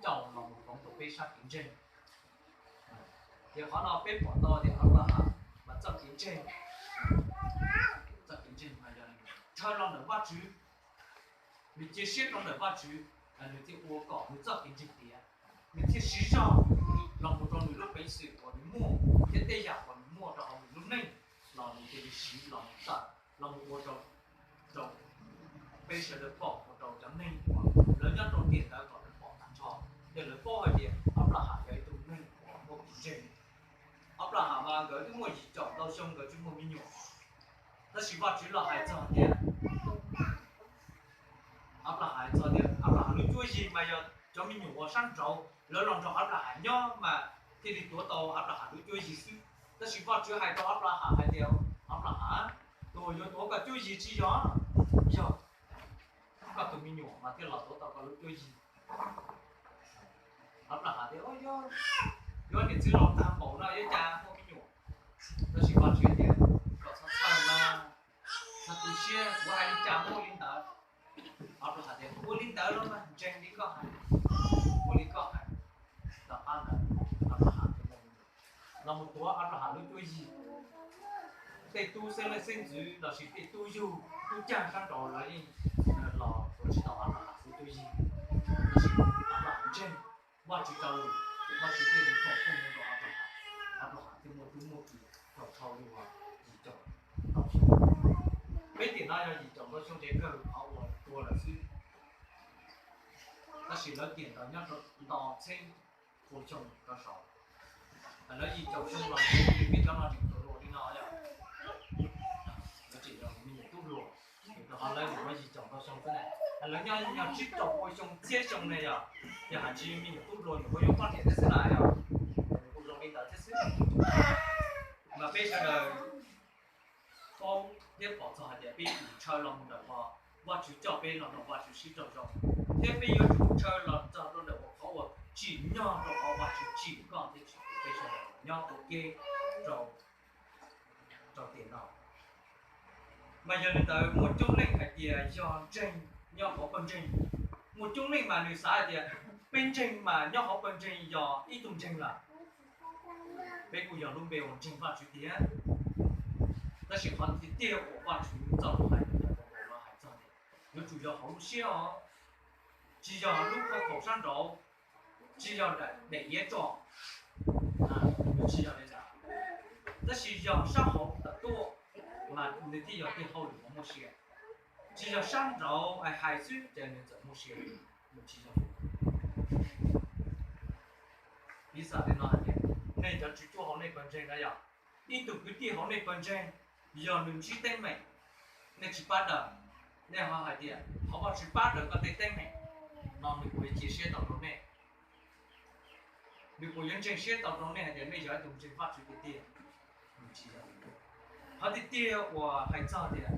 coj los mus hloov rau peb sab kev ntseeg. Ces qhov no peb pom tau tias Anplaham mas txoj kev ntseeg, txoj kev ntseeg mas yog nws rhawv los ntawm Vajtswv, nws cia siab rau ntawm Vajtswv, nws thiaj ua kom nws txoj kev ntseeg tiav, nws thiaj siv zog los mus rau nws lub peev xwm uas nws muaj thiab tej yam uas nws muaj rau hauv nws lub neej los nws cia li siv los mus tawm los mus ua rau, rau peb sawv daws pom, ua rau cov neeg uas lawv nyob rau tiam ntawd kom lawv pom tag nrho, yog lawv paub hais tias Anplaham yog ib tug neeg uas muaj kev ntseeg. Anplaham mas nkawd twb muaj yim caum ntau xyoo nkawd tsis muaj me nyuam, tab sis Vajtswv los hais txog tias, Anplaham hais txog tias Anplaham lub cuab yig mas yog cov me nyuam uas sab nraud lawv los nrog Anplaham nyob mas thiaj li tuav tau Anplaham lub cuab yig xwb. Tab sis Vajtswv hais rau Anplaham hais tias, Anplaham, tus uas yuav tuav koj cuab yig tsis yog, yog koj tus me nyuam mas thiaj los tuav tau koj lub cuab yig. Anplaham tias, Yog, yog niam txiv laus tag npaum no yuav cas muaj me nyuam. Tab sis Vajtswv tias, Koj txhob txhawj mas, txhob tu siab, kuv hais li cas muaj li ntawd. Anplaham tias, Ua li ntawd los mas ntseeg li koj hais, ua li koj hais. Tom qab ntawd Anplaham thiaj muaj me nyuam. Los mus tuav Anplaham lub cuab yig. Tej tub xeeb leej xeeb ntxwv lossis tej tub yug tub cag sab nraud lawv yeej los tuav tsis tau Anplaham lub cuab yig. Tab sis Anplaham ntseeg Vajtswv cov lus, Vajtswv thiaj li foom koob hmoov rau Anplaham, Anplaham thiaj muaj tub muaj ki tau dhau li uas yim caum ntau xyoo. Peb tiam no yog yim caum ntau xyoo ces kawg qhov uas tuag lawm xwb. Tab sis lawv tiam ntawd nyob rau ntau txhiab pua xyoo rau saud, lawv yim caum xyoo los li peb cov no tseem tuag dua li no yom. Lawv tseem yog me nyuam tub hluas, rau qhov lawv yuav yim caum ntau xyoo xwb na. Lawv nyob yog tsib caug pua xyoo txhiab xyoo ne yom, yog hais tsis me nyuam tub hluas nyuam qhuav yuav poj niam thiab xwb na yom. Nws kuj zoo li ntawd thiab xwb. Mas peb sawv daws paub thiab pom txog hais tias peb yuav tsum ntshaw los mus ntawm uas Vajtswv coj peb los nrog Vajtswv sib raug zoo, thiab peb yuav tsum ntshaw los txog rau ntawm uas qhov uas tsim nyog rau qhov Vajtswv tsim koj thiab tsim kuv peb sawv daws nyob ua ke rau, rau tiam no. Mas yog li ntawd muaj coob leej hais tias yog ntseeg nyob hauv pawg ntseeg. Muaj coob leej mas nws xav hais tias peb ntseeg mas nyob hauv pawg ntseeg yog ib tug ntseeg lawm. Peb kuj yog lub npe uas ntseeg Vajtswv tiag, tab sis qhov tiag tiag uas Vajtswv txoj lus hais rau Yakaunpaus no hais txog tias yuav tsum yog hauv lub siab os, tsis yog lub qhov khaum sab nraud, tsis yog daim iab tso, tsis yog li ntawd, tab sis yog sab hauv tawm tuaj mas nws thiaj yog tej hauj lwm uas muaj sia. Tsis yog sab nraud hais xwb ces nws txawm muaj sia, nws tsis yog. Piv xam li no hais tias, nej cov tswv cuaj hauv nej pawg ntseeg na yom, ib tug kwv tij hauv nej pawg ntseeg, yog nws ntsib teeb meem, nej tsis pab daws, nej ho hais tias thov Vajtswv pab daws koj tej teeb meem, no nws puas yuav cia siab tau rau nej? Nws puas yuav ntseeg siab tau rau nej hais tias nej yog ib tug ntseeg Vajtswv tiag tiag? Nws tsis yog. Qhov tiag tiag uas hais txog tias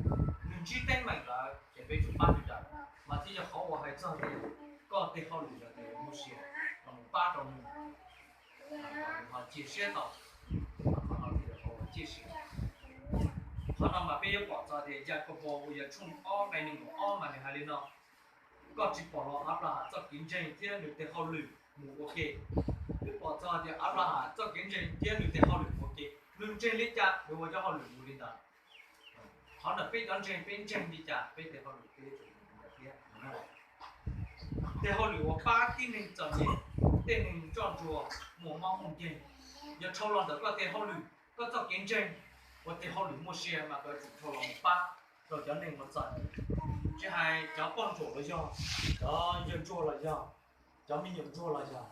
nws ntsib teeb meem lawm ces peb tsum pab nws daws, mas thiaj yog qhov uas hais txog tias koj tej hauj lwm yog tus muaj sia, los mus pab rau nws, nws ho cia siab tau. Qhov no thiaj yog qhov uas cia siab. Qhov no mas peb yuav pom txog tias Yakaunpaus uas yog tshooj ob nqe nees nkaum ob mas nws hais li no: Koj tsis pom los Anplaham txoj kev ntseeg thiab nws tes hauj lwm mus ua ke? Peb pom txog tias Anplaham txoj kev ntseeg thiab nws tes hauj lwm mus ua ke. Nws ntseeg li cas nws ua cov hauj lwm mus li ntawd. Qhov ntawm peb cov ntseeg, peb ntseeg li cas peb tes hauj lwm peb mus li ntawd thiab. Tes hauj lwm uas pab tib neeg txom nyem, tej neeg ntsoj ntsuag, muaj mob muaj nkeeg, yog dhau los ntawm koj tes hauj lwm, koj txoj kev ntseeg uas tes hauj lwm muaj sia mas koj yuav tsum dhau los mus pab rau cov neeg uas txom nyem, tsis hais cov poj ntsuam los yog, cov yawg ntsuag los yog, cov me nyuam ntsuag los yog,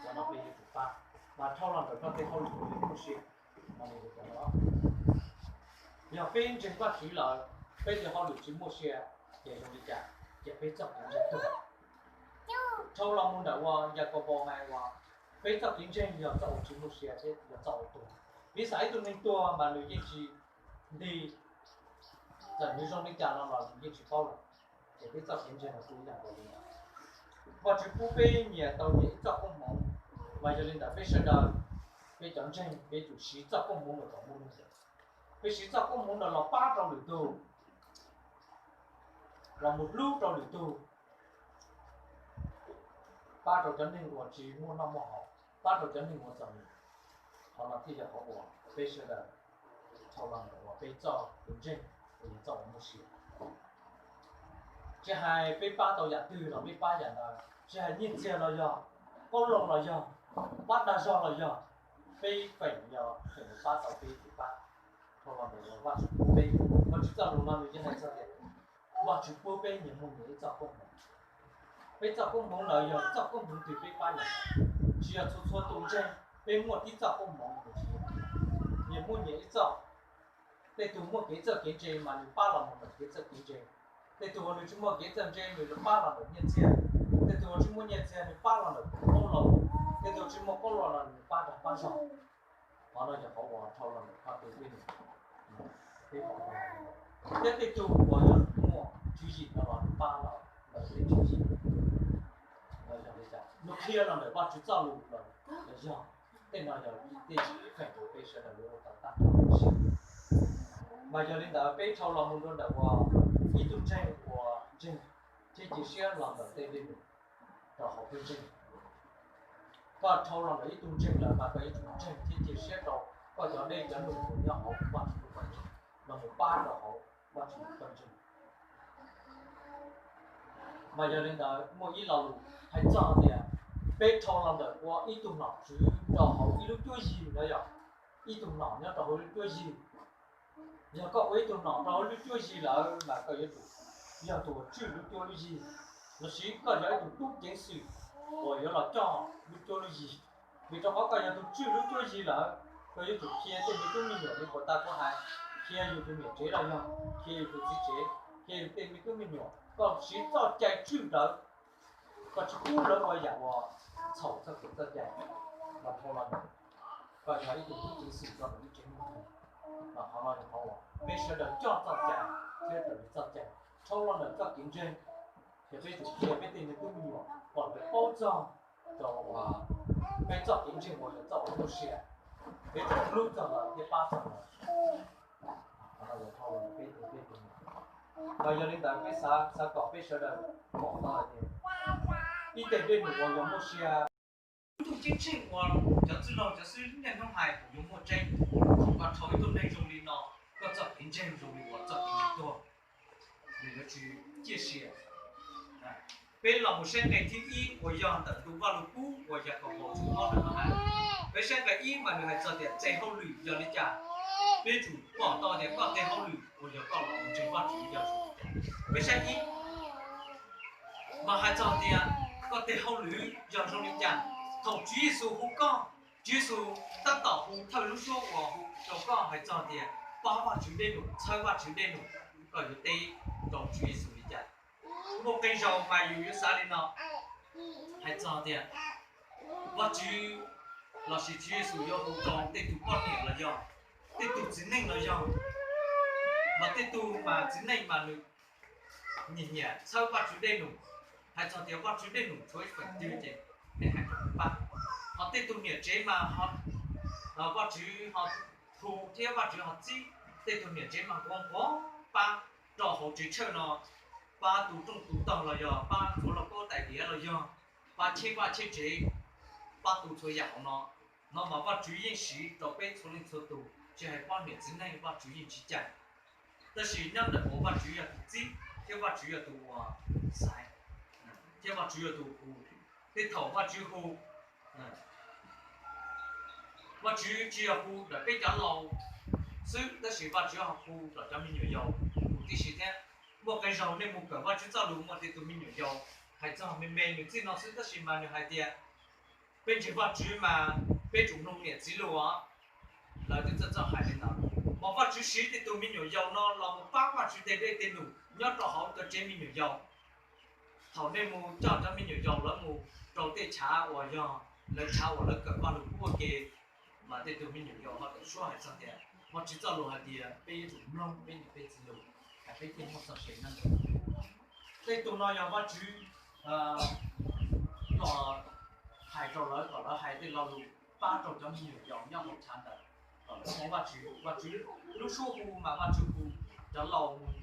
cov no peb yuav tsum pab, mas dhau los ntawm koj tes hauj lwm uas muaj sia. Yog peb ntseeg Vajtswv lawm, peb tes hauj lwm tsis muaj sia, ces zoo li cas? Ces peb txoj kev ntseeg tuag. Dhau los mus ntawm uas Yakaunpaus hais uas peb txoj kev ntseeg yog txoj uas tsis muaj sia thiab yog txoj uas tuag. Piv xam ib tug neeg tuag mas nws yeej tsis nti, txawm nws zoo li cas no los nws yeej tsis paub lawm. Ces peb txoj kev ntseeg los kuj ib yam nkaus li ntawd. Vajtswv pub peb nyias tau nyias ib txoj koob hmoov, mas yog li ntawd peb sawv daws, peb cov ntseeg peb yuav tsum siv txoj koob hmoov ntawd kom muaj lub nceeg. Peb siv txoj koob hmoov ntawd los pab rau lwm tus, los mus hlub rau lwm tus, pab rau cov neeg uas tsis muaj noj muaj haus, pab rau cov neeg uas txom nyem. Qhov no thiaj yog qhov uas peb sawv daws dhau los ntawm uas peb txoj kev ntseeg uas yog txoj uas muaj sia. Tsis hais peb pab tau yam twg los peb pab yam ntawd, tsis hais nyiaj txiag los yog, qoob loo los yog, pab dag zog los yog, peb feem yog feem pab tau peb tus pab. Dhau los ntawm uas Vajtswv pub peb, Vajtswv txoj lus no nws yeej hais txog tias Vajtswv pub peb nyias muaj nyias ib txoj koob hmoov. Peb txoj koob hmoov ntawd yog txoj koob hmoov twg peb pab yam ntawd, tsis yog txhua txhua tus ntseeg peb muaj tib txoj koob hmoov, nyias muaj nyias ib txoj. Tej tug muaj kev txawj kev ntse mas nws pab los mus ntawm kev txawj kev ntse. Tej tug uas nws tsis muaj kev txawj ntse nws pab los ntawm nyiaj txiag. Tej tug uas tsis muaj nyiaj txiag nws pab los ntawm qoob loo. Tej tug tsis muaj qoob loo los nws pab dag pab zog. Qhov no yog qhov uas dhau los ntawm qhov twg peb num, peb pom, thiab tej tug uas yog muaj tswv yim no los nws pab los ntawm tej tswv yim. Nws qhia los ntawm Vajtswv txoj lus los yog, tej no yog tej feem uas peb sawv daws yuav ua tau tag nrho lub siab. Mas yog li ntawd peb dhau los mus rau ntawm uas ib tug ntseeg uas ntseeg thiab cia siab los ntawm tej dej num rau hauv peb ntseeg. Koj dhau los ntawm ib tug ntseeg lawm mas koj yuav tsum ntseeg thiab cia siab rau koj cov dej cov num uas nyob hauv Vajtswv lub koob ntseeg los mus pab rau hauv Vajtswv lub koob ntseeg. Mas yog li ntawd muaj ib lo lus hais txog tias peb dhau los ntawm ua ib tug nom tswv rau hauv ib lub cuab yig no yog ib tug nom nyob rau hauv lub cuab yig. Yog koj ua ib tug nom rau hauv lub cuab yig lawm mas koj yuav tsum yog tus uas tswj lub cuab lub yig, los sis koj yog ib tug tub ceev xwm uas yuav los coj lub cuab lub yig. Vim rau qhov koj yog tus tswj lub cuab yig lawm, koj yuav tsum qhia tej me tub me nyuam li puas tau kuv hais, qhia yus tus niam tsev los yog qhia yus tus txiv tsev, qhia yus tej me tub me nyuam, koj siv txoj cai tswj lawv, koj tsis pub lawv ua yam uas txhaum txoj kev txoj cai. Mas dhau los ntawm koj yog ib tug tub ceev xwm rau ntawm ib tsev neeg, mas qhov no yog qhov uas peb sawv daws coj txoj cai thiab raws li txoj cai dhau los ntawm txoj kev ntseeg. Ces peb tsum qhia peb tej me tub me nyuam kom lawv paub txog rau uas peb txoj kev ntseeg uas yog txoj uas muaj sia, peb tsum hlub txog lawv thiab pab txog lawv. Qhov no yog dhau los ntawm peb tej dej num. Mas yog li ntawd peb xav, xav kom peb sawv daws pom tau hais tias ib teg dej num uas yog muaj sia, lub ntuj ceeb tsheej uas cov txwj laug cov xib hwb niaj hnub hais yuav muaj tseeb. Thaum koj dhau ib tug neeg zoo li no, koj txoj kev ntseeg zoo li uas txoj kev ntseeg tuag, nws yuav tsis ciaj sia. Peb los mus saib nqe thib ib uas yog ntawm tus Vaj Lug Kub uas yog kaum kaum tshooj ob ntawm no hais. Peb saib nqe ib mas nws hais txog tias tes hauj lwm yog li cas. Peb tsum pom tau tias koj tes hauj lwm uas yog koj los ntseeg Vajtswv yog zoo li cas. Peb saib ib mas hais txog tias koj tes hauj lwm yog zoo li cas. Thaum Tswv Yexus hu koj, Tswv Yexus tab tom hu thawj lub suab uas hu rau koj hais txog tias pab Vajtswv dej num, txhawb Vajtswv dej num, koj yuav teb rau Tswv Yexus li cas. Muaj qee zaus mas yus yuav xav li no, hais txog tias Vajtswv lossis Tswv Yexus yuav hu rau tej tus poj niam los yog tej tus txiv neej los yog, mas tej tus mas txiv neej mas nws nyiam nyiam txhawb Vajtswv dej num, hais txog tias Vajtswv dej num tshuav ib feem twg ces nws hais rau pab. Ho tej tus niam tsev mas Vajtswv ho hu thiab Vajtswv ho txib, tej tus niam tsev mas nquag nquag pab rau hauv tsev tshawj no, pab tu rooj tu tog los yog pab ntxuav lauj kaub tais diav los yog pab cheb vaj cheb tsev, pab tu txhua yam hauv no. No mas Vajtswv yeej siv rau peb txhua leej txhua tus, tsis hais poj niam txiv neej Vajtswv yeej tsis cais. Tab sis nyob ntawm uas Vajtswv yog tus txib thiab Vajtswv yog tus uas xaiv, thiab Vajtswv yog tus hu. Tej thaum Vajtswv hu, Vajtswv tsis yog hu ntawm peb cov laus xwb, tab sis Vajtswv ho hu ntawm cov me nyuam yaus hu tib si thiab. Muaj qee zaug nej mus kawm Vajtswv txoj lus muaj tej tus me nyuam yaus hais txog me me nws txij no xwb, tab sis mas nws hais tias peb ntseeg Vajtswv mas peb tsum mloog niam txiv lus os. Lawv twb txawj txawj hais li ntawd. Mas Vajtswv siv tej tus me nyuam yaus no los mus pab Vajtswv tej dej tej num nyob rau hauv cov tsev me nyuam yaus. Thaum nej mus coj cov me nyuam yaus lawv mus rau tej chav uas yog lawv chav uas lawv kawm Vaj Lug Kub ua ke, mas tej tus me nyuam yaus ho tawm suab hais txog tias Vajtswv txoj lus hais tias peb yuav tsum mloog peb niam peb txiv lus, hais peb thiaj muaj txoj sia nyob ntawd. Tej tus no yog Vajtswv los hais rau lawv kom lawv hais tej lo lus pab rau cov me nyuam yaus nyob hauv chav ntawd kom lawv paub Vajtswv. Vajtswv lub suab hu mas Vajtswv hu cov laus mus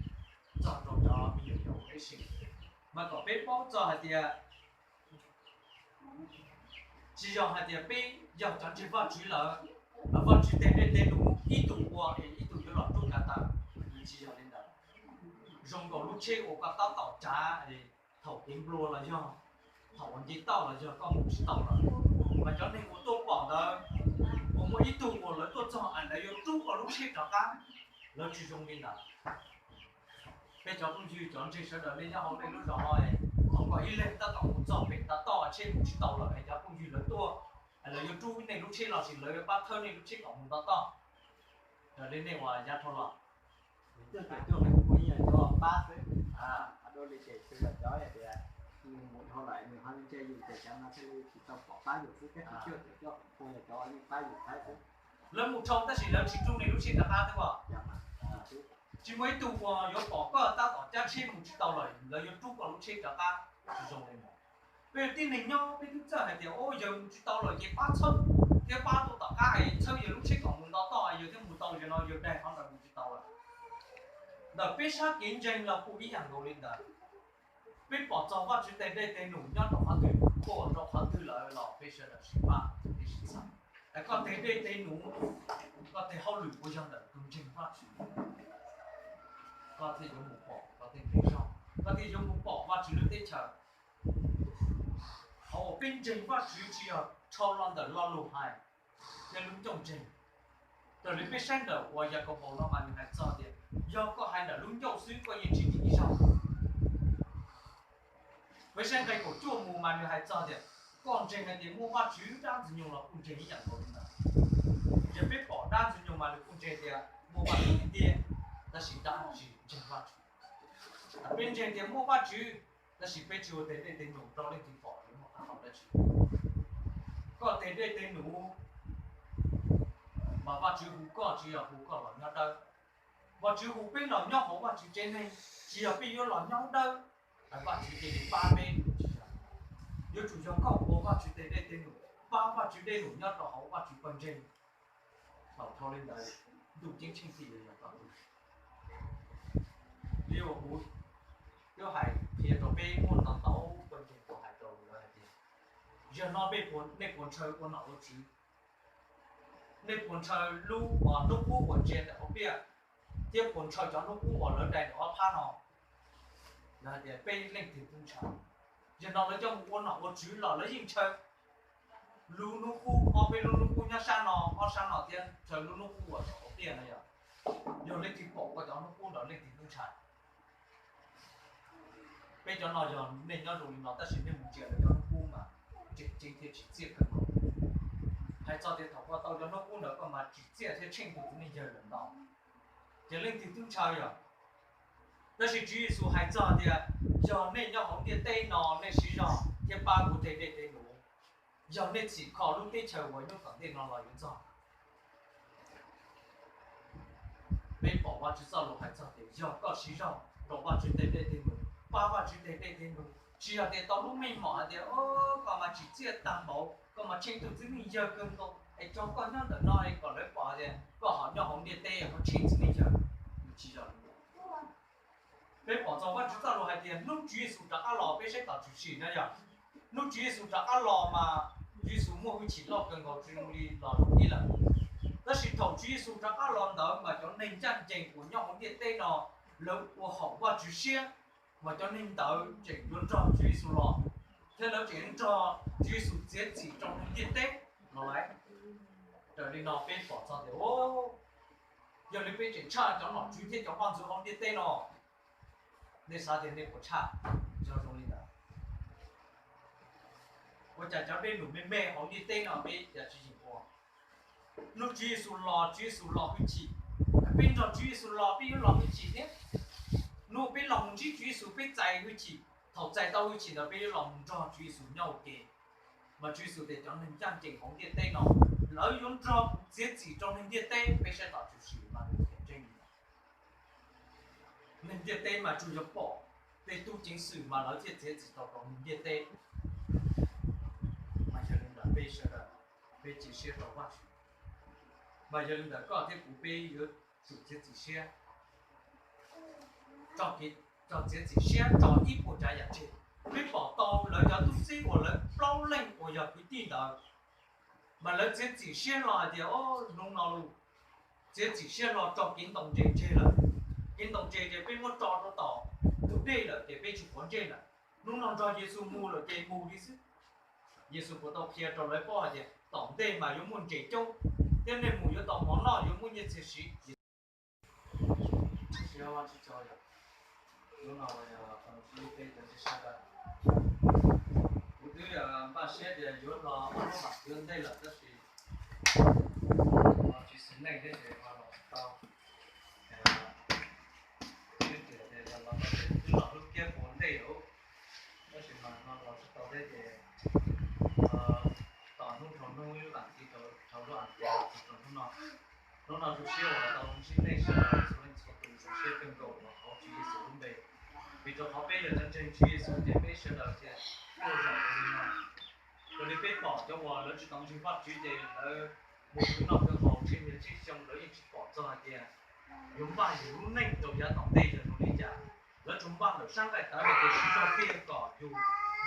txog rau cov me nyuam yaus ib si, mas kom peb paub txog hais tias Tsis yog hais tias peb yog cov ntseeg Vajtswv lawm, Vajtswv tes dej tes num ib tug ua es ib tug yuav los rub kav tawm, tsis yog li ntawd. Zoo nkaus lub tsheb uas koj tab tom tsav, thaum kev nplua los yog thaum uas nce toj los yog koj mus tsis tau lawm, mas cov neeg uas tuaj pom ntawd, uas muaj ib tug uas lawv tuaj txog es lawv yuav rub koj lub tsheb rov qab, lawv tsis zoo li ntawd. Peb cov phooj ywg cov ntseeg sawv daws nej nyob hauv nej lub zos no, thaum koj ib leeg tab tom mus txog pem tav toj tsheb mus tsis tau lawm es cov phooj ywg lawv tuaj, lawv yuav rub nej lub tsheb los sis lawv yuav pab thawb nej lub tsheb kom mus nto toj, raws li nej uas yav dhau los. Lawv mus dhau tab sis lawv tsis rub nej lub tsheb rov qab xwb. Tsis muaj ib tug uas yuav pom koj tab tom cab tsheb mus tsis tau lawm lawv yuav rub koj lub tsheb rov qab, tsis zoo li ntawd. Peb yog tib neeg nyob peb twb txawj hais tias, o, yawg mus tsis tau lawm ces pab txhawb thiab pab tuaj tom qab es txhawb yawg lub tsheb kom mus nto toj, yawg thiaj mus tau, yawg no yawg daig qhov ntawd mus tsis tau lawm. Ntawm peb sab kev ntseeg los kuj ib yam nkaus li ntawd. Peb pom txog Vajtswv tes dej tes num nyob rau qhov twg, tuaj rau qhov twg lawm los peb sawv daws sib pab, peb sib txhawb. Es koj tes dej tes num, koj tes hauj lwm puas yog ntawm tus ntseeg Vajtswv, koj thiaj yuav mus pom koj tej npe zog, koj thiaj yuav mus pom Vajtswv lub teb chaws. Qhov uas peb ntseeg Vajtswv tsis yog dhau los ntawm lo lus hais thiab lub ncauj ntseeg. Raws li peb saib ntawm uas Yakaunpaus no mas nws hais txog tias, yog koj hais ntawm lub ncauj xwb koj yeej tsis dim ib zaug. Peb saib nqe kaum cuaj mus mas nws hais txog tias, koj ntseeg hais tias muaj Vajtswv dab Ntxwg Nyoog los kuj ntseeg ib yam nkaus li ntawd. Yog peb pom dab Ntxwg Nyoog mas nws kuj ntseeg tias muaj Vajtswv tiag tiag, tab sis dab tsis ntseeg Vajtswv. Peb ntseeg tias muaj Vajtswv, tab sis peb tsis ua tes dej tes num rau leej twg pom yuav muaj qhov dab tsi. Koj tes dej tes num mas Vajtswv hu koj tsis yog hu koj los nyob dawb. Vajtswv hu peb los nyob hauv Vajtswv tsev neeg, tsis yog peb yuav los nyob dawb, Vajtswv cia li pab peb. Yuav tsum yog koj ua Vajtswv tes dej tes num, pab Vajtswv dej num nyob rau hauv Vajtswv pawg ntseeg. Thaum dhau li ntawd, ntuj ceeb tsheej thiaj yuav yog koj tug. Li uas kuv twb hais qhia rau peb muaj ntau ntau pawg ntseeg kuv hais rau lawv hais tias, yog no nej puas ntshaw ua nom ua tswv, nej puas ntshaw lub hnub qub uas ntsia ntawm hauv pliaj, thiab puas ntshaw cov hnub qub uas lawv dai ntawm ob phab no, lawv hais tias peb leej twg twb ntshaw. Yog no lawv coj mus ua nom ua tswv los lawv yeej ntshaw lub hnub qub, ob peb lub hnub qub nyob sab no ob sab no thiab ntshaw lub hnub qub uas ntawm hauv pliaj no yog, yog leej twg pom koj cov hnub qub ntawd leej twg twb ntshaw. Peb cov no yog nej nyob zoo li no tab sis nej mus ntsia lawv cov hnub qub mas tseem ceeb thiab tsim txiaj kawg nkaus. Hais txog tias thaum koj tau cov hnub qub ntawd koj mas tsim txiaj thiab tsheej tus txiv neej yawg lawm ntau, ces leej twg twb ntshaw yog. Tab sis Tswv Yexus hais txog tias, yog nej nyob hauv ntiaj teb no nej siv zog thiab pab kuv tes dej tes num, yog nej txhim kho lub teb chaws uas nyob tom ntej no los yuav txog. Peb pom Vajtswv txoj lus hais txog tias yog koj siv zog rau Vajtswv tes dej tes num, pab Vajtswv tes dej tes num, tsis yog tias tau lub meej mom hais tias, o, koj mas tsim txiaj tag npaum, koj mas tsheej tus txiv neej yawg kawg nkaus es tso koj nyob ntawm no es kom lawv pom tias koj ho nyob hauv ntiaj teb ho tsheej txiv neej yawg. Nws tsis yog li ntawd. Peb pom txog Vajtswv txoj lus hais tias hnub Tswv Yexus rov qab los peb saib tom tshwm sim na yog, hnub Tswv Yexus rov qab los mas Tswv Yexus muaj hwj chim loj kawg nkaus tsis zoo li los ib lawm. Tab sis thaum Tswv Yexus rov qab los ntawd mas cov neeg ncaj ncees uas nyob hauv ntiaj teb no lawv ua haum Vajtswv siab, mas cov neeg ntawd tseem yuav nrog Tswv Yexus los, thiab lawv tseem yuav nrog Tswv Yexus txiav txim rau neeg ntiaj teb no lauj. Raws li no peb pom txog tias, yog li peb tseem tshaj cov nom tswv thiab cov vaj ntxwv hauv ntiaj teb no, nej xav tias nej puas tshaj? Yog zoo li ntawd, ua cas cov dej num me me hauv ntiaj teb no peb cas tsis yeem ua? Hnub Tswv Yexus los Tswv Yexus los hwj chim, peb nrog Tswv Yexus los peb yuav los hwj chim thiab. Hnub peb los mus ntsib Tswv Yexus peb txais hwj chim, thaum txais tau hwj chim ntawd peb yuav los mus nrog Tswv Yexus nyob ua ke. Mas Tswv Yexus tias cov neeg ncaj ncees hauv ntiaj teb no, lawv yuav nrog kuv txiav txim rau neeg ntiaj teb. Peb saib tom tshwm sim mas nws tias ntseeg li ntawd. Neeg ntiaj teb mas tsuas yog pom tej tub ceev xwm mas lawv thiaj txiav txim tau rau neeg ntiaj teb. Mas yog li ntawd peb sawv daws, peb cia siab rau Vajtswv. Mas yog li ntawd koj thiab kuv peb yuav tsum txiav txim siab, tso kev, tso txiav txim siab tso ib puas tsav yam tseg. Peb pom tau lawv cov tub txib uas lawv plaub leeg yog kwv tij ntawd, mas lawv txiav txim siab hlo hais tias, o, hnub no los txiav txim siab hlo tso kev ntaus ntses tseg lawm. Kev ntaus ntses ces peb muab tso rau tom ntug dej lawm ces peb tsis quav ntsej lawm. Hnub no nrog Yexus mus lawm ces mus li xwb. Yexus puas tau qhia rau lawv paub hais tias tom ntej mas yuav muaj ntses coob, thiab nej mus yuav tau mov noj, yuav muaj nyiaj txiag siv? Hnub no, kuv twb npaj siab tias yuav los ob hnub mam yuav ntej lawm tab sis tsis xis neej thiab ces los tsis tau. Twb tias los tau ces twb los hlub kiab puas ntej lawm, tab sis mas no los tsis tau thiab ces tos hnub dhau hnub ib lub as thiv dhau lub as thiv los txog rau hnub no. Hnub no zoo siab uas tau ntsib nej sawv daws txhua leej txhua tus, zoo siab kawg nkaus los hauv Tswv Yexus lub npe, vim rau qhov peb yog cov ntseeg Tswv Yexus ces peb sawv daws thiaj tuaj zaum li no. Raws li peb pom cov uas lawv tsis tau ntseeg Vajtswv ces lawv mus khwv noj khwv haus tsheej niaj tsheej xyoo lawv yeej tsis pom txog hais tias yuav npaj yus lub neej rau yav tom ntej yog zoo li cas. Lawv tsuas npaj ntawm sab nqaij tawv hais tias siv zog tiag kom yus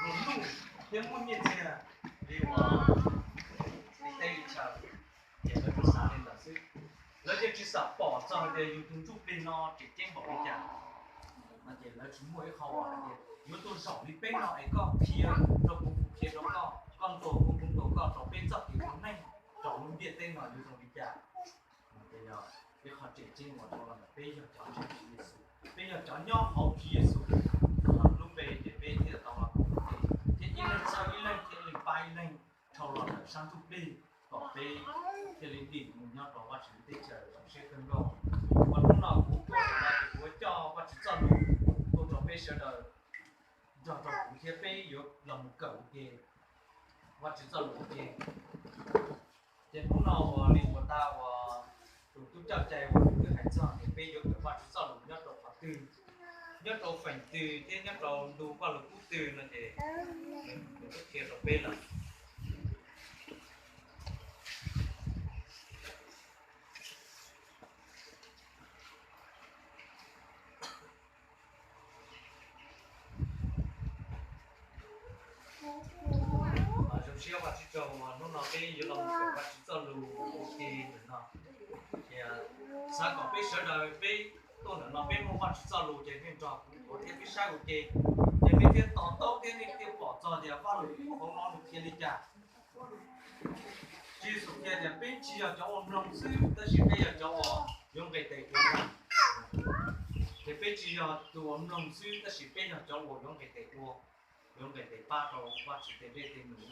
nplua nuj thiab muaj nyiaj txiag li uas li teb li chaw, ces lawv tsuas xav li ntawd xwb. Lawv yeej tsis xam pom txog hais tias yus tus ntsuj plig no tseem ceeb npaum li cas. No ces lawv tsis muaj ib qho uas hais tias yuav tuaj zaum li peb no es koj qhia rau kuv, kuv qhia rau koj, koj ntuas kuv, kuv ntuas koj, rau peb txoj kev ua neej rau lub ntiaj teb no yuav zoo li cas. Ces yog ib qho tseem ceeb uas rau los ntawm peb yog cov ntseeg Tswv Yexus, peb yog cov nyob hauv Tswv Yexus lub npe ces peb thiaj tau los koom tes thiab ib leeg txhawb ib leeg thiab ib leeg pab ib leeg dhau los ntawm sab ntsuj plig kom peb thiaj li dim mus nyob rau Vajtswv lub teb chaws zoo siab kawg nkaus. Uas hnub no kuv tuaj ntawm no ces kuv yuav coj Vajtswv txoj lus tuaj rau peb sawv daws nrog rau kuv thiab peb yuav los mus kawm ua ke Vajtswv txoj lus ua ke. Ces hnub no uas li uas tas uas tus tub coj cai uas nws twb hais txog tias peb yuav kawm Vajtswv txoj lus nyob rau qhov twg, nyob rau feem twg thiab nyob rau ntu Vajluskub twg no ces nws twb qhia rau peb lawm. Zoo siab Vajtswv tsaug uas hnub no peb yuav los kawm Vajtswv txoj lus ua ke ntawm no. Xav kom peb sawv daws peb tuaj ntawm no peb muaj Vajtswv txoj lus ces nej nrog kuv nthuav thiab peb saib ua ke, ces nej thiaj to taub thiab nej thiaj pom txog tias Vajluskub hauv no nws qhia li cas. Tswv Yexus qhia tias peb tsis yog cov uas mloog xwb tab sis peb yog cov uas yuav nqis tes ua ntag. Ces peb tsis yog tus uas mloog xwb tab sis peb yog cov uas yuav nqis tes ua, yuav nqis tes pab rau Vajtswv tej dej tej num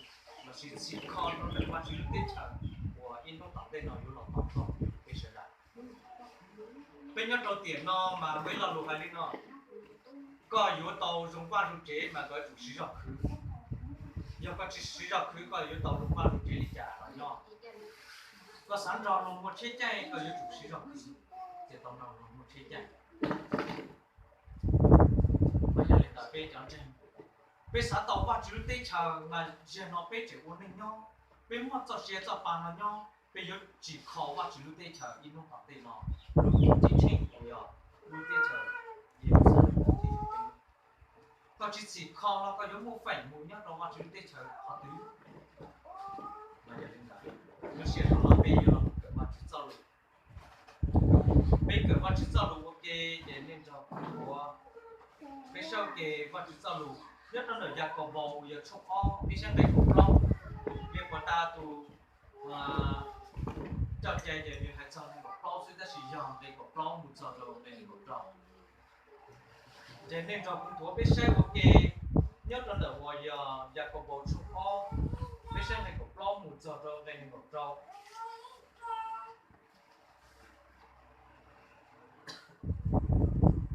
lossis txhim kho rau ntawm Vajtswv lub teb chaws uas ib hnub tom ntej no yuav los tau rau peb sawv daws. Peb nyob rau tiam no mas muaj ib lo lus hais li no, koj yuav tau zoo vaj zoo tsev mas koj yuav tsum siv zog khwv. Yog koj tsis siv zog khwv koj yuav tau zoo vaj zoo tsev li cas los nyob. Koj xav nrog luag muaj tsheb caij koj yuav tsum siv zog khwv thiaj tau nrog luag muaj tsheb caij. Mas yog li ntawd peb cov ntseeg, peb xav tau Vajtswv lub teb chaws mas zaum no peb tseem ua neej nyob, peb muaj txoj sia txoj pa no nyob, peb yuav tsim kho Vajtswv lub teb chaws ib hnub tom ntej no, lub cuab tsheej uas yog lub teb chaws Yeluxalees. Koj tsis txhim kho los koj yuav muaj feem mus nyob rau Vajtswv lub teb chaws qhov twg? Mas yog li ntawd, lub sij hawm no peb yuav los kawm Vajtswv txoj lus. Peb kawm Vajtswv txoj lus ua ke ces nej nrog kuv nthuav, peb saib ua ke Vajtswv txoj lus nyob rau ntawm Yakaunpaus uas yog tshooj ob peb saib nqe kaum plaub. Li puas tas tus coj cai ces nws hais txog nqe kaum plaub xwb tab sis yog nqe kaum plaub mus txog rau nqe kaum rau. Ces nej nrog kuv nthuav peb saib ua ke nyob rau ntawm uas yog Yakaunpaus tshooj ob, peb saib nqe kaum plaub mus txog rau nqe nees nkaum rau.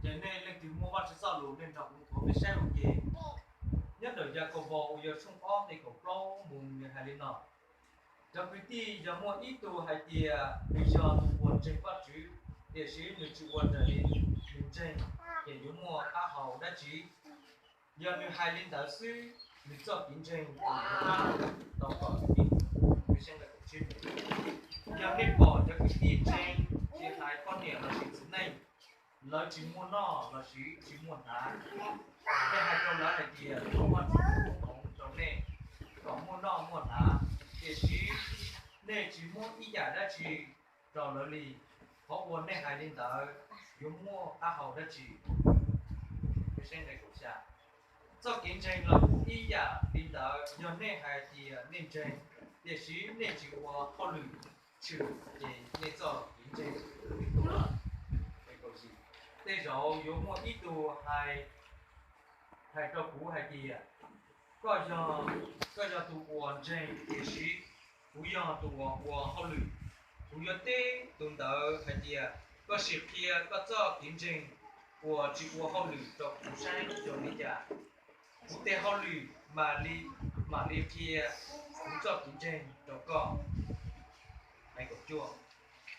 Ces nej leej twg muaj Vajtswv txoj lus nej nrog kuv nthuav peb saib ua ke. Nyob ntawm Yakaunpaus uas yog tshooj ob nqe kaum plaub mus nws hais li no: Cov kwv tij, yog muaj ib tug hais tias nws yog tus uas ntseeg Vajtswv, tiam sis nws tsis ua raws li nws ntseeg, ces yuav muaj qab hau dab tsi? Yog nws hais li ntawd xwb, nws txoj kev ntseeg puas yuav pab tau kom nws dim? Yog nej pom cov kwv tij ntseeg, tsis hais poj niam lossis txiv neej, lawv tsis muaj noj lossis tsis muaj hnav, nej hais rau lawv hais tias, thov Vajtswv foom hmoov rau nej kom muaj noj muaj hnav, tiam sis nej tsis muab ib yam dab tsi rau lawv li. Qhov uas nej hais li ntawd yuav muaj qab hau dab tsi? Txoj kev ntseeg los kuj ib yam li ntawd, yog nej hais tias nej ntseeg, tiam sis nej tsis ua hauj lwm tshwm, ces nej txoj kev ntseeg tuag lawm. Tej zaum yuav muaj ib tug hais, hais rau kuv hais tias, koj yog, koj yog tus uas ntseeg, tiam sis kuv yog tus uas ua hauj lwm. Kuv yuav teb tus ntawd hais tias, koj sim qhia koj txoj kev ntseeg uas tsis ua hauj lwm rau kuv saib zoo li cas, kuv tes hauj lwm mam li, mam li qhia kuv txoj kev ntseeg rau koj.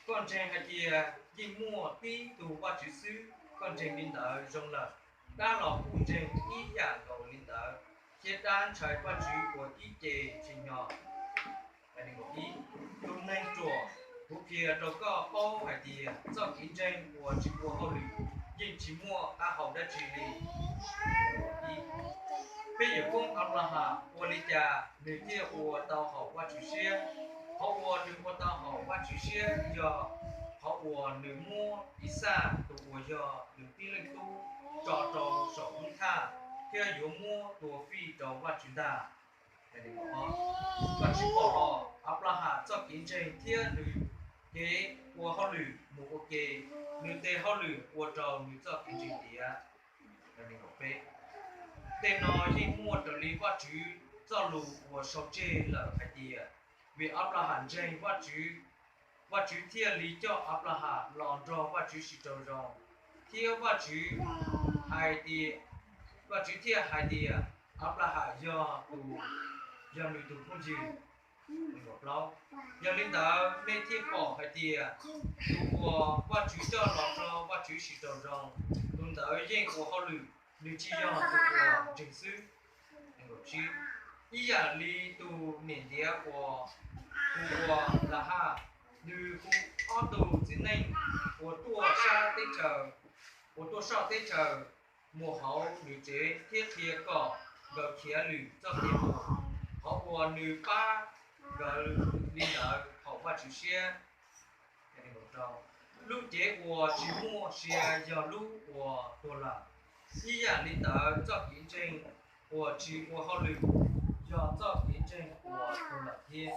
Koj ntseeg hais tias yeej muaj tib tug Vajtswv xwb, koj ntseeg li ntawd zoo lawm. Dab los kuj ntseeg ib yam nkaus li ntawd, thiab dab ntshai Vajtswv uas ib ce tsis hnyo. Tus neeg ruam, kuv qhia rau koj paub hais tias txoj kev ntseeg uas tsis ua hauj lwm yeej tsis muaj qab hau dab tsi li. Peb yawm koob Anplaham ua li cas nws thiaj ua tau haum Vajtswv siab? Qhov uas nws ua tau haum Vajtswv siab yog qhov uas nws muab Ixaj tus uas yog nws tib leeg tub tso rau saum lub thaj, thiab yuav muab tua fij rau Vajtswv ntag. Koj tsis pom los Anplaham txoj kev ntseeg thiab nws kev ua hauj lwm mus ua ke, nws tes hauj lwm ua rau nws txoj kev ntseeg tiav. Tej no yeej muaj raws li Vajtswv txoj lus uas sau tseg lawm hais tias, vim Anplaham ntseeg Vajtswv, Vajtswv thiaj li coj Anplaham los nrog Vajtswv sib raug zoo, thiab Vajtswv hais tias, Vajtswv thiaj hais tias Anplaham yog tus, yog nws tus phooj ywg. Yog li ntawd nej thiaj pom hais tias tus uas Vajtswv coj los nrog Vajtswv sib raug zoo, tus ntawd yeej ua hauj lwm, nws tsis yog tus uas ntseeg xwb. Ib yam li tus niam ntiav uas hu ua Lahaj, nws hu ob tug txiv neej uas tuaj sab teb chaws, uas tuaj soj teb chaws mus hauv nws tsev thiab qhia kom nkawd khiav lwm txoj kev mus. Qhov uas nws pab nkawd li ntawd haum Vajtswv siab. Lub cev uas tsis muaj sia yog lub uas tuag lawm, ib yam li ntawd txoj kev ntseeg uas tsis ua hauj lwm yog txoj kev ntseeg uas tuag lawm thiab.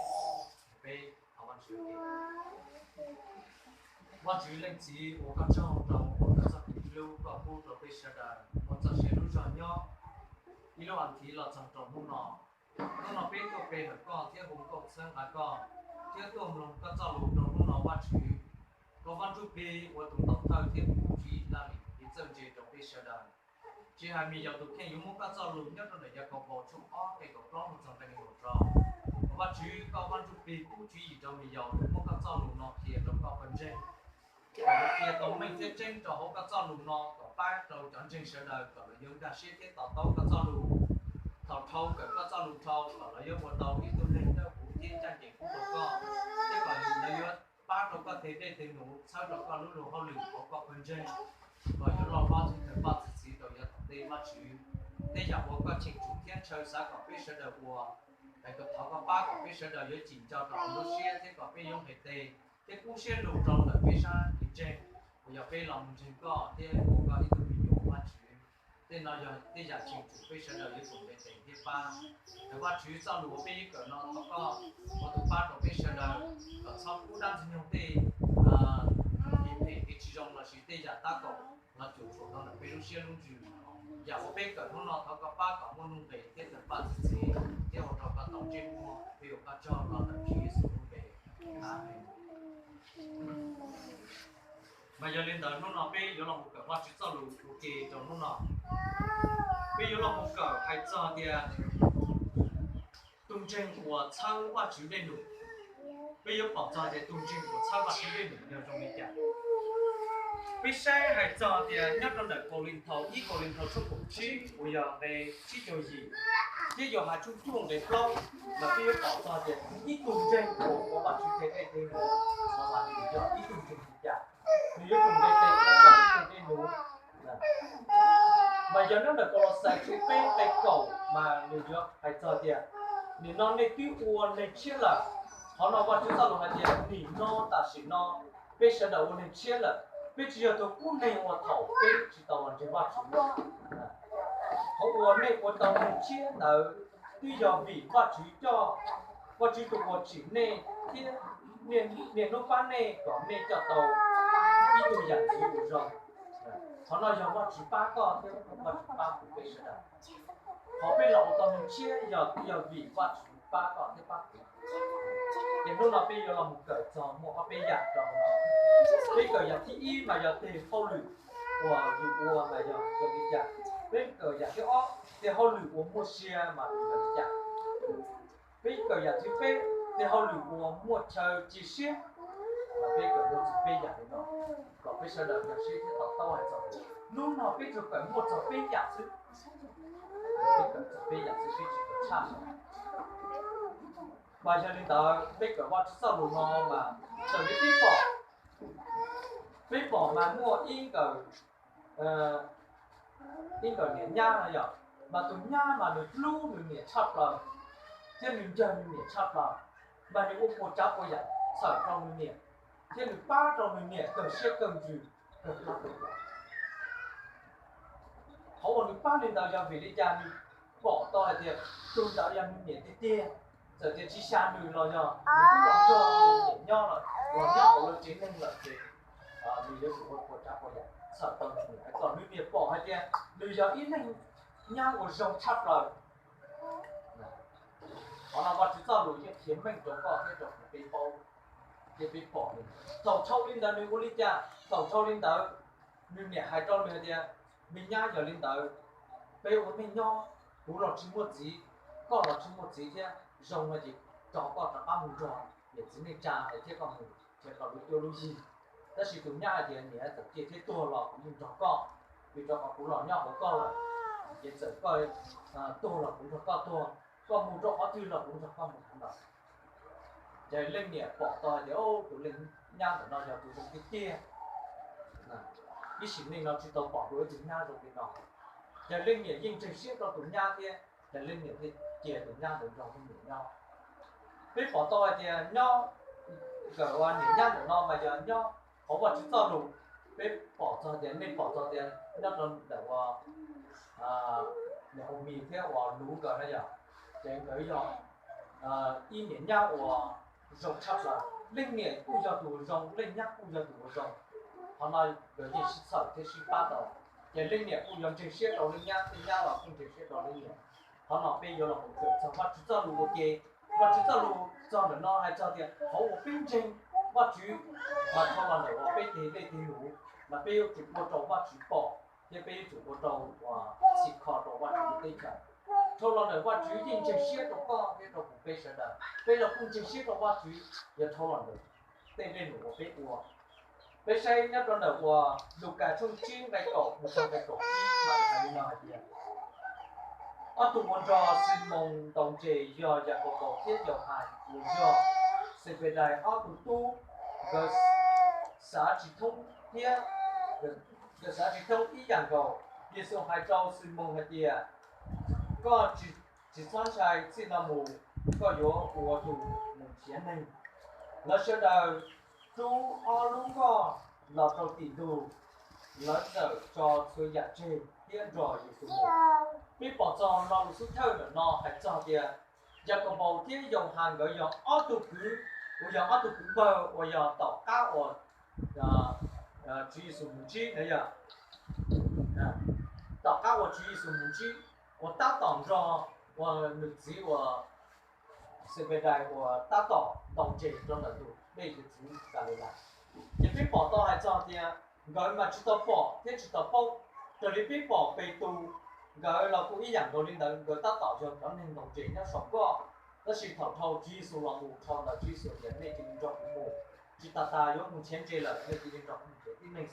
Vajtswv Leej Txiv, ua koj tsaug rau koj txoj kev hlub koj pub rau peb sawv daws muaj txoj sia lub zog nyob ib lub as thiv los txog rau hnub no. Hnub no peb tuaj pe hawm koj thiab hu nkauj txhawb nqa koj, thiab tuaj mloog koj txoj lus rau hnub no Vajtswv. Koj Vaj Ntsuj Plig ua tus ntaus thawj thiab pub tswv yim laj lim kev txawj ntse rau peb sawv daws. Tsis hais me yaus tus kheej yuav muab koj txoj lus nyob rau ntawm Yakaunpaus tshooj ob nqe kaum plaub mus txog nqe nees nkaum rau. Thov Vajtswv koj Vaj Ntsuj Plig pub tswv yim rau me yaus muab koj txoj lus no qhia rau koj pawg ntseeg, kom lawv qhia tau meej thiab tseeb rau hauv koj txoj lus no kom pab rau cov ntseeg sawv daws kom lawv yuav nkag siab thiab to taub koj txoj lus. Thaum dhau kawm koj txoj lus dhau kom lawv yuav ua tau ib tug neeg dawb huv thiab ncaj ncees pub rau koj, thiab kom lawv yuav pab rau koj teg dej teg num txhawb rau koj lub luag hauj lwm hauv koj pawg ntseeg, kom yuav loj hlob txhij tawg paj txi txiv rau yav tom ntej Vajtswv. Tej yam uas koj cheem tsum thiab ntshaw xav kom peb sawv daws ua, es kom thov koj pab kom peb sawv daws yuav cim nco rau hauv lub siab thiab kom peb yuav nqis tes thiab kub siab lug rau ntawm peb sab kev ntseeg uas yog peb los mus ntseeg koj thiab ua koj ib tug me nyuam Vajtswv. Tej no yog tej yam cheem tsum peb sawv daws yuav tsum nqis tes thiab pab. Thov Vajtswv txoj lus uas peb yuav kawm no thov koj ua tus pab rau peb sawv daws kom txhob pub dab ntxwg nyoog tej kev phem kev tsis zoo lossis tej yam tab kaum los cuam tshuam rau ntawm peb lub siab lub ntsws. Yam uas peb kawm hnub no thov koj pab kom muaj nuj nqis thiab tawg paj txi txiv thiab ua rau koj tau ntsej muag. Peb ua koj tsaug rau ntawm Tswv Yexus lub npe. Amees. Mas yog li ntawd hnub no peb yuav los mus kawm Vajtswv txoj lus ua ke rau hnub no. Peb yuav los mus kawm hais txog tias tus ntseeg uas txhawb Vajtswv dej num. Peb yuav pom txog tias tus ntseeg uas txhawb Vajtswv dej num yog zoo li cas. Peb saib hais txog tias nyob rau ntawm Kauleethaus, ib Kauleethaus tshooj kaum tsib uas yog nqe tsib caug yim, thiab Yauhas tshooj cuaj nqe plaub, mas peb yuav pom txog tias ib tug ntseeg uas ua Vajtswv teg dej teg num, mas nws yog ib tug ntseeg li cas, nws yuav tsum nqis tes ua Vajtswv teg dej num. Mas yog nyob ntawm Kaulauxais tshooj peb nqe kaum mas nws yuav hais txog tias Nim no nej twb ua neeg tshiab lawm. Qhov no Vajtswv txoj lus hais tias nim no tam sim no peb sawv daws ua neeg tshiab lawm, peb tsis yog tus kub neeg uas thaum peb tsis tau los ntseeg Vajtswv. Qhov uas nej ua tau neeg tshiab ntawd twb yog vim Vajtswv coj, Vajtswv tus uas tsim nej thiab niaj hnub pab nej kom nej coj tau ib tug yam ntxwv uas zoo. Qhov no yog Vajtswv pab koj thiab Vajtswv pab kuv peb sawv daws. Qhov peb los ua tau neeg tshiab yog twb yog vim Vajtswv pab koj thiab pab kuv. Ces hnub no peb yuav los mus kawm txog muaj ob peb yam rau no. Peb kawm yam thib ib mas yog tes hauj lwm uas yus ua mas yog zoo li cas. Peb kawm yam thib ob, tes hauj lwm uas muaj sia mas yog li cas. Peb kawm yam thib peb, tes hauj lwm uas muaj chaw cia siab, mas peb kawm muaj txog peb yam li no, kom peb sawv daws nkag siab thiab to taub hais txog. Hnub no peb tsuas kawm muaj txog peb yam xwb. Peb kawm txog peb yam xwb, peb tsis kawm tshaj no. Mas yog li ntawd peb kawm Vajtswv txoj lus no mas raws li peb pom, peb pom mas muaj ib nkawm, ib nkawm niam nyab no yog, mas tus nyab mas nws hlub nws niam tshaj plaws thiab nws ncawg nws niam tshaj plaws, mas nws ua puas tsav puas yam txhawm rau nws niam, thiab nws pab rau nws niam kawg siab kawg ntsws, kawg hlub kawg hlub. Qhov uas nws pab li ntawd yog vim li cas? Nws pom tau hais tias tus ntawd yog nws niam tiag tiag, txawm tias tsis xya nws los yog nws twb los nrog nws niam nyob lawm, los nyob hauv lawv tsev neeg lawm ces nws yuav tsum ua puas tsav puas yam txhawm rau nws niam, kom nws niam pom hais tias nws yog ib leeg nyab uas zoo tshaj plaws. Qhov no Vajtswv txoj lus yeej qhia meej rau koj thiab rau kuv peb paub thiab peb pom li. Thaum dhau li ntawd nws ua li cas? Thaum dhau li ntawd nws niam hais rau nws hais tias, me nyab, yog li ntawd peb ua neej nyob, kuv los tsis muaj txiv, koj los tsis muaj txiv thiab, zoo no ces tso koj rov qab mus nrog niam txiv neej tsa es thiab koj mus nrhiav kom lub cuab lub yig. Tab sis tus nyab hais tias, niam, txawm ciaj thiab tuag los kuv yeej nrog koj, vim rau qhov kuv los nyob hauv koj lawm, ces txawm koj tuag los kuv nrog koj tuag, koj mus rau qhov twg los kuv nrog koj mus qhov ntawd. Ces leej niam pom tau hais tias tus leej nyab ntawm no yog tus zoo tiag tiag. Ib sim neej no tsis tau pom dua ib tug nyab zoo li no. Ces leej niam yeej ntseeg siab rau tus nyab thiab, ces leej niam thiaj cia tus nyab ntawd nrog leej niam nyob. Peb pom tau hais tias nyob, nkawm ua niam nyab ntawm no mas yog nyob hauv Vajtswv txoj lus, peb pom txog tias, nej pom txog tias nyob rau ntawm uas Nahumi thiab uas Luv nkawd na yog, ces nkawd yog ib niam nyab uas zoo tshaj plaws. Leej niam kuj yog tus zoo, leej nyab kuj yog tus uas zoo. Qhov no nkawd yeej sib txhawm thiab sib pab tau. Ces leej niam kuj yog ntseeg siab rau leej nyab, leej nyab los kuj ntseeg siab rau leej niam. Qhov no peb yuav los mus kawm txog Vajtswv txoj lus ua ke. Vajtswv txoj lus txog ntawm no hais txog tias qhov uas peb ntseeg Vajtswv mas dhau los ntawm uas peb tes dej tes lus, mas peb yuav tsum ua rau Vajtswv pom thiab peb yuav tsum ua rau uas txhim kho rau Vajtswv lub teb chaws. Dhau los ntawm Vajtswv yeej ntseeg siab rau koj thiab rau kuv peb sawv daws, peb los kuj ntseeg siab rau Vajtswv yog dhau los ntawm tej dej num uas peb ua. Peb saib nyob rau ntawm uas Lukas tshooj tsib nqe kaum mus txog nqe kaum ib mas hais li no hais tias, ob tug uas nrog Ximoos ntaus ntses yog Yakaupaus thiab Yauhas uas yog Xenpedais ob tug tub, nkawd xav tsis thoob thiab, nkawd xav tsis thoob ib yam nkaus. Yexus hais rau Ximoos hais tias, koj tsis txhob ntshai, txij no mus koj yuav ua tus mus nrhiav neeg. Lawv sawv daws rub ob lub nkoj los rau tim ntug, lawv txawm tso txhua yam tseg thiab nrog Yexus mus. Peb pom txog lo lus xub thawj ntawm no hais txog tias Yakaupaus thiab Yauhas nkawd yog ob tug kwv, uas yog ob tug kwv npawg uas yog tom qab uas Tswv Yexus mus ntsib na yog, tom qab uas Tswv Yexus mus ntsib, uas tab tom nrog uas nws txiv uas Xenpedais uas tab tom ntaus ntses rau ntawm ntug dej hiav txwv Kalilais. Ces peb pom tau hais txog tias nkawd mas tsis tau pom thiab tsis tau paub. Raws li peb pom Petus, nkawd los kuj ib yam nkaus li ntawd, nkawd tab tom yog cov neeg ntaus ntses nyob saum nkoj. Tab sis thaum dhau Tswv Yexus los mus dhau ntawd, Tswv Yexus tias nej cia li nrog kuv mus, tsis tas tas yuav mus nrhiav ntses lawm, nej cia li nrog kuv mus nrhiav tib neeg